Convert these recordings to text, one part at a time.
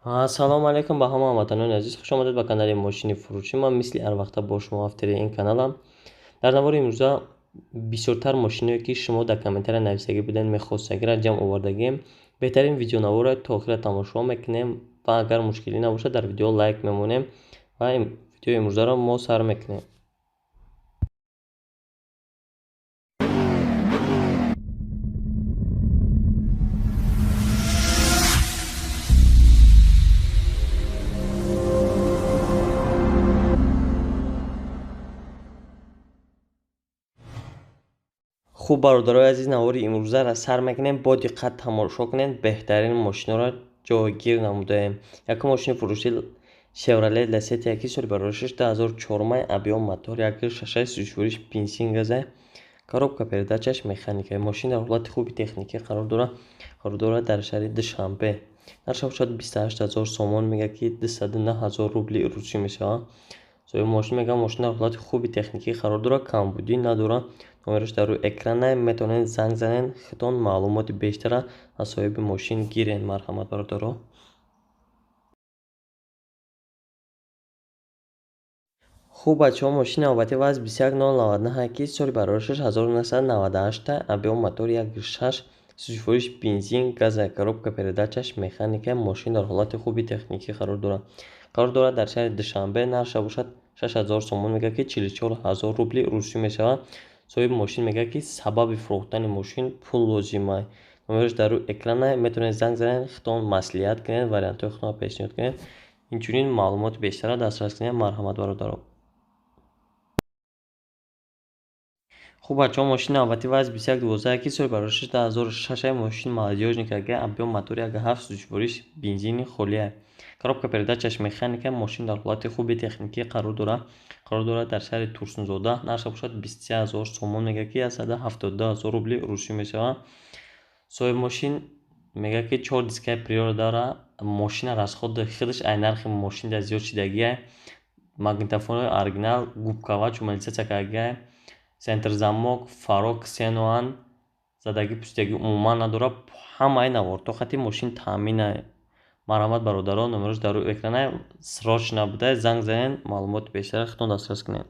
Ассалому алайкум ба ҳама ҳамватанони азиз, хуш омадед ба канали Мошини фурӯшӣ. Ман мисли ҳар вақта бо шумо автори ин каналам. Дар навори имрӯза бисёртар мошиное, ки шумо дар комментария нависагӣ будед, мехостагиро ҷамъ овардагием. Беҳтарин видеонаворро то охира тамошо мекунем ва агар мушкилӣ набошад, дар видео лайк мемонем ва видеои имрӯзаро мо сар мекунем. Хуб, бародарои азиз, навори имрӯзаро сар мекунем. Бо диққат тамошо кунед, беҳтарин мошиноро ҷойгир намудаем. Якум мошини фурӯшӣ Chevrolet Lacetti, яки соли бароришаш 2004, объём мотор 1,6, сӯзишвориш бензин, газа, коробка передачаш механика. Мошин дар ҳолати хуби техникӣ қарор дорад, қарор дорад дар шаҳри Душанбе. Нархаш бошад 28 000 сомон мегӯяд, ки 209 000 рубли русӣ мешавад. Соҳиби мошин мегӯяд, мошин дар ҳолати хуби техникӣ қарор дорад, камбудӣ надорад. Номераш дар рӯи экран, метавонед занг занед, худтон маълумоти бештара аз соҳиби мошин гиред. Марҳамат, бародаро. Хуб, бачаҳо, мошини навбатӣ ВАЗ 21099, ки соли бароришаш 1998, объём мотор 1,6, сӯзишвориш бензин, газа, коробка передачаш механика. Мошин дар ҳолати хуби техникӣ қарор дорад, қарор дорад дар шаҳри Душанбе. Нархаш бошад 6000 сомон мегӯяд, ки 44 000 рубли русӣ мешавад. Соҳиби мошин мегӯяд, ки сабаби фурӯхтани мошин пул лозима. Номераш дар рӯи экран, метавонед занг занед, худтон маслиҳат кунед, вариантҳои худтонро пешниҳод кунед, инчунин маълумоти бештарро дастрас кунед. Марҳамат, бародаро. Хуб, бачаҳо, мошини навбатӣ ВАЗ 2112, ки соли бароришаш 2006, мошин молодёжник, объём мотор 1,7, сӯзишвориш бензини холия, коробка передачаш механика. Мошин дар ҳолати хуби техникӣ қарор дорад, қарор дорад дар шаҳри Турсунзода. Нархаш бошад 23 000 сомон мегӯяд, ки 172 000 рубли русӣ мешавад. Соҳиби мошин мегӯяд, ки чор дискаи Приора дорад мошина, расходи худаш ай нархи мошин зиёд шидагиа, магнитофони оригинал, губкава чумализатсия кардагиа, центрзамок, фаро ксенон задагӣ, пӯсидагӣ умуман надорад. Ҳамаи навордҳо хати мошин таъмина. Марҳамат, бародарон, номерош дар рӯи экрана. Срочно буда, занг занед, маълумоти бештара худтон дастрас кунед.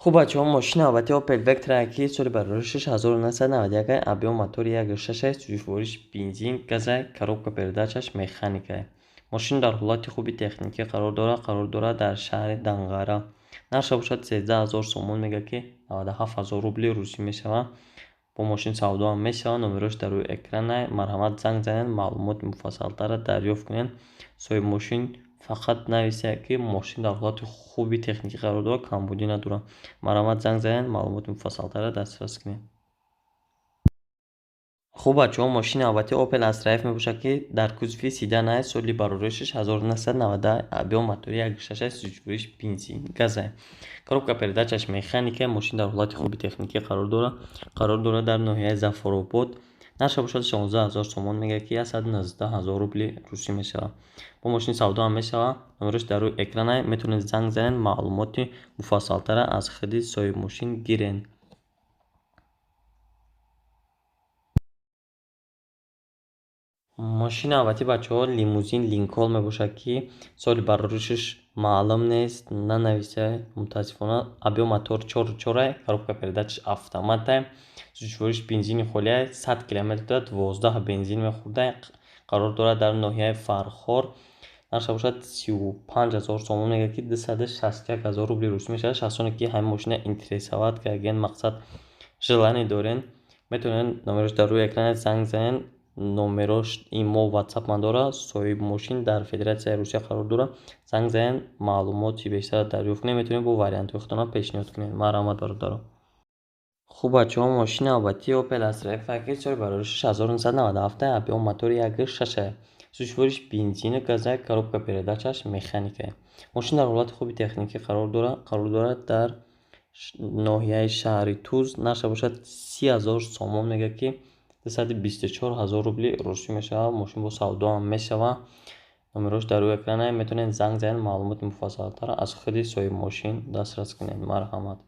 Хуб, бачаҳо, мошини навбатӣ Opel Vectra, ки соли бароришаш 1991, объём мотори 1,6, сӯзишвориш бензин, газа, коробка передачаш механика. Мошин дар ҳолати хуби техникӣ қарор дорад, қарор дорад дар шаҳри Данғара. Нархаш бошад 13 000 сомон мегӯяд, ки 97 000 рубли русӣ мешавад. Бо мошин савдоам мешавад. Номерош дар рӯи экран, марҳамат, занг занед, маълумоти муфассалтарро дарёфт кунед. Соҳиби мошин фақат нависад, ки мошин дар ҳолати хуби техникӣ қарор дорад, камбудӣ надорад. Марҳамат, занг занед, маълумоти муфассалтарро дастрас кунед. Хуб, бачаҳо, мошини навбатӣ Opel Astra F мебошад, ки дар кузови седан, соли бароришаш 1990, объём мотори 1,6, сӯзишвориш бензин, газа, коробка передачаш механика. Мошин дар ҳолати хуби техникӣ қарор дорад, қарор дорад дар ноҳияи Зафаробод. Нархаш бошад 16 000 сомон мегӯяд, ки 119 000 рубли русӣ мешавад. Бо мошини савдоам мешавад. Номерош дар рӯи экран, метавонед занг занед, маълумоти муфассалтарро аз худи соҳиби мошин гиред. Мошини навбатӣ, бачаҳо, лимузин Линколн мебошад, ки соли бароришаш маълум нест, нанависа мутаассифона. Объём мотор 4,4, коробка передачаш автомата, сӯзишвориш бензини холия, 100 километр дорад, 12 бензин мехӯрда. Қарор дорад дар ноҳияи Фархор. Нархаш бошад 35 000 сомон мегӯяд, ки 261 000 рубли русӣ мешавад. Шахсоне, ки ҳамин мошина интересовать кардагиен, мақсад желание дорен, метавонед номерош дар рӯи экран, занг занед. Номерош имо, ватсап ман дорад. Соҳиби мошин дар Федератсияи Русия қарор дорад. Занг занед, маълумоти бештарро дарёфт кунед, метавонед бо вариантҳои худтонам пешниҳод кунед. Марҳамат, бародаро. Хуб, бачаҳо, мошини навбатӣ Opel Astra F, ки соли бароришаш 1997, объём мотори 1,6, сӯзишвориш бензину газа, коробка передачаш механика. Мошин дар ҳолати хуби техникӣ қарор дорад, қарор дорад дар ноҳияи шаҳри Туз. Нархаш бошад 30 000 сомон мегӯяд, ки 224 000 рубли русӣ мешавад. Мошин бо савдоам мешавад. Номерош дар рӯи экран, метавонед занг занед, маълумоти муфассалтарро аз худи соҳиби мошин дастрас кунед. Марҳамат.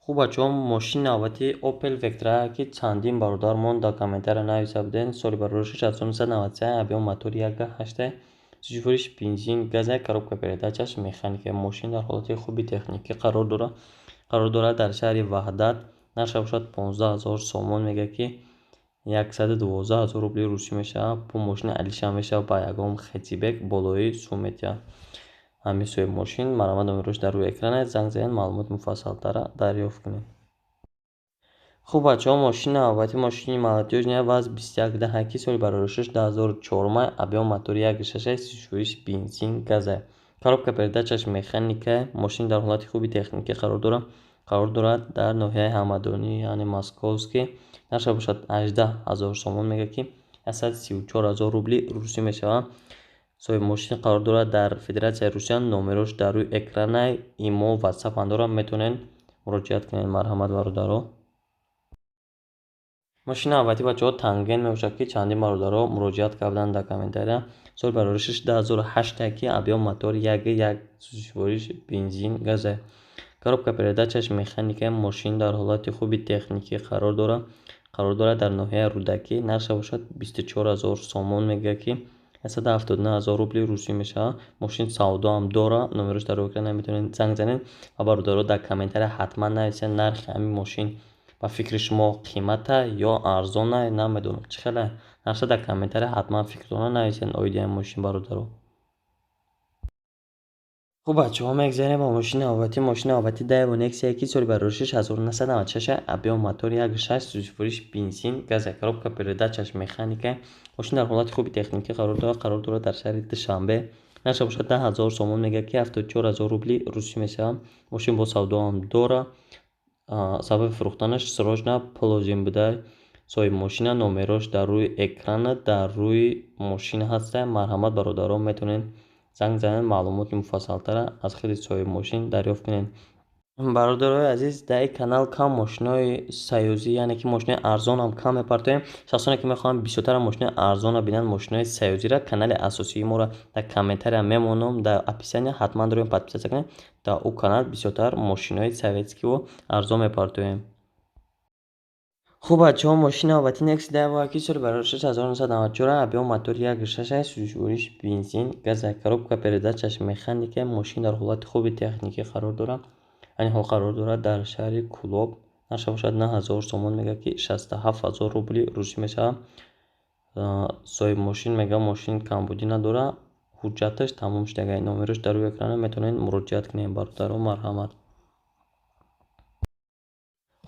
Хуб, бачаҳо, мошини навбатии Opel Vectra, ки чандин бародармон дар комментария нависта будем. Соли бароришаш 1993, объём мотори 1,8, сӯзишвориш бензин, газа, коробка передачаш механика. Мошин дар ҳолати хуби техникӣ қарор дорад дар шаҳри Ваҳдат. Нархаш бошад 15 000 сомон, мегӯяд, ки 112 000 рубли русӣ мешавад. Бо мошини алиша мешавад, ба ягон хэтчбек болои сум метиҳад ҳамин соҳиби мошин. Марҳамат, номерош дар рӯи экран аст, занг занед, маълумоти муфассалтарро дарёфт кунед. Хуб, бачаҳо, мошини навбатӣ мошини молодёжная ВАЗ 2110, ки соли бароришаш 2004, объём мотори 1,6, сӯзишвориш бензин, газа, коробка передачаш механика. Мошин дар ҳолати хуби техникӣ қарор дорад дар ноҳияи Ҳамадонӣ, яъне Московский. Нархаш бошад 18 000 сомон, мегӯяд, ки 134 000 рубли русӣ мешавад. Соҳиби мошин қарор дорад дар Федератсияи Русия, номерош дар рӯи экрана, имо, ватсап ҳам дорад, метавонед муроҷиат кунед. Марҳамат, бародаро. Мошини навбатӣ, бачаҳо, Тангент мебошад, ки чандин бародаро муроҷиат карданд дар комментария. Соли бароришаш 2008, ки объём мотор 1,1, сӯзишвориш бензин, газа, коробка передачаш механика. Мошин дар ҳолати хуби техникӣ қарор дорад дар ноҳияи Рӯдакӣ. Нархаш бошад 24 000 сомон, мегӯяд, ки 179 000 рубли русӣ мешавад. Мошин савдоам дорад, номерош дар рӯи экран, метавонед занг занед. Ва, бародаро, дар комментария ҳатман нависед, нархи ҳамин мошин ба фикри шумо қимата ё арзона. Намедонам, чӣ хеле нархша, дар комментария ҳатман фикртонро нависед оиди ҳамин мошин, бародаро. Хуб, бачаҳо, мегзарем ба мошини навбатӣ. Мошини навбатӣ Daewoo Nexia, ки соли бароришаш 1996, объём мотор 1,6, сӯзишвориш бензин, газа, коробка передачаш механика. Мошин дар ҳолати хуби техникӣ қарор дорад дар шаҳри Душанбе. Нархаш бошад 10 000 сомон, мегӯяд, ки 74 000 рубли русӣ мешавад. Мошин бо савдоам дорад. Сабаби фурӯхтанаш срочно пул лозим буда соҳиби мошина. Номерош дар рӯи экрана, дар рӯи мошин ҳаста. Марҳамат, бародарон, метавонед занг занед, маълумоти муфассалтарро аз худи соҳиби мошин дарёфт кунед. Бародарои азиз, дар ин канал кам мошинои союзӣ, яъне ки мошинои арзонам кам мепартоем. Шахсоне ки мехоҳанд бисёртара мошинои арзонро бинанд, мошинои союзиро, канали асосии моро дар комментария мемонам, дар описания ҳатман дорем, подписаться кунед. Дар ӯ канал бисёртар мошинои советскиву арзон мепартоем. Хуб, бачаҳо, мошини навбатӣ Nexia Daewoo, ки соли бароришаш 1994, объём мотор 1,6, сӯзишвориш бензин, газа, коробка передачаш механика. Мошин дар ҳолати хуби техникӣ қарор дорад, айни ҳол қарор дорад дар шаҳри Кӯлоб. Нархаш бошад 9000 сомон, мегӯяд, ки 67 000 рубли русӣ мешавад. Соҳиби мошин мегӯяд, мошин камбудӣ надорад, ҳуҷҷаташ тамом шудагай. Номерош дар рӯи экрана, метавонед муроҷиат кунед, бародаро, марҳамат.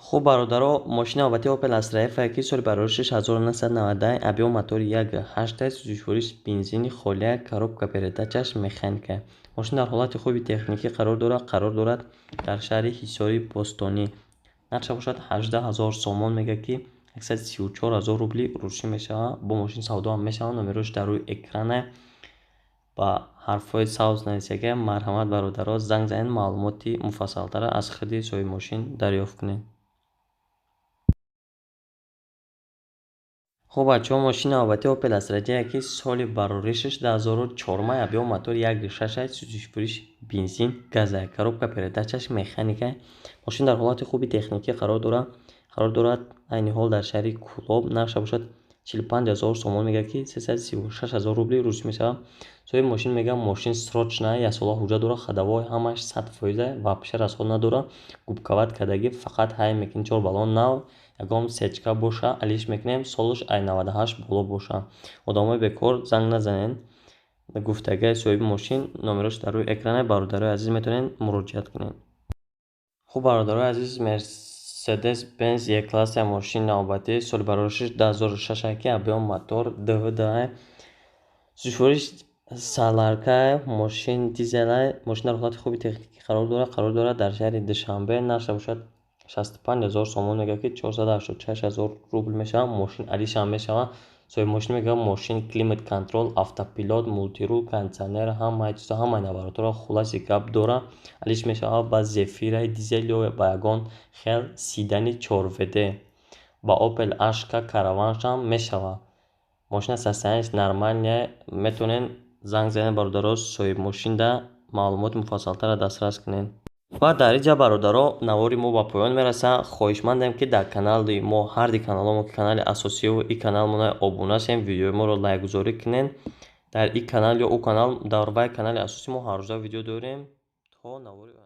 Хуб, бародаро, мошини навбатии Opel Astra F, ки соли бароришаш 1991, объём мотори 1,8, сӯзишвориш бензини холия, коробка передачаш механика. Мошин дар ҳолати хуби техникӣ қарор дорад дар шаҳри Ҳисори Бостонӣ. Нархаш бошад 18 000 сомон, мегӯяд, ки 134 000 рубли русӣ мешавад. Бо мошин савдоам мешавад, номерош дар рӯи экрана, ба ҳарфҳои сабз нависагия. Марҳамат, бародаро, занг занед, маълумоти муфассалтарро аз худи соҳиби мошин дарёфт кунед. Хуб, бачаҳо, мошини навбатии Opel Astra J, ки соли бароришаш 2004, объём мотор 1,6, сӯзишвориш бензин, газа, коробка передачаш механика. Мошин дар ҳолати хуби техникӣ қарор дорад айни ҳол дар шаҳри Кӯлоб. Нархаш бошад 45 000 сомон, мегӯяд, ки 336 000 рубли русӣ мешавад. Соҳиби мошин мегӯяд, мошин срочно, яксола ҳуҷҷат дорад, ходовой ҳамаш 100%, вообще расход надорад, губковать кардагӣ, фақат ҳай мекунем, чор баллон нав, ягон сечка боша, алиш мекунем, солаш ай 98 боло боша. Одамои бекор занг назанед, гуфтагиҳои соҳиби мошин. Номерош дар рӯи экране, бародарои азиз, метавонед муроҷиат кунед. Хуб, бародарои азиз, Мерседес Бенз Е класса, мошини навбатӣ, соли бароришаш 2006, ки объём мотор ДВД, сӯзишвориш солярка, мошин дизела. Мошин дар ҳолати хуби техникӣ қарор дорад дар шаҳри Душанбе. Нархаш бошад 65 000 сомон, мегӯяд, ки 486 000 рубл мешавад. Мошин алишам мешавад. Соҳиби мошин мегӯяд, мошин климат контроль, автопилот, мультируль, кондитсионер, ҳамаи чизо, ҳамаи наворотро, хулоси гап, дорад. Алиш мешавад ба Зефираи дизел ё ба ягон хел седани 4WD, ба Opel Ashka Караваншам мешавад. Мошина состояниеш нормальная. Метавонед занг занед, бародаро, соҳиби мошинда маълумоти муфассалтарро дастрас кунед. Ва дар инҷа, бародаро, навори мо ба поён мерасад. Хоҳишмандем, ки дар канали мо, ҳарди каналҳомо, ки канали асосиву и каналмона, обуна шавем, видеои моро лайкгузорӣ кунед. Дар и канал ё ӯ канал, дар вай канали асосӣ мо ҳаррӯза видео дорем. То навори оянда.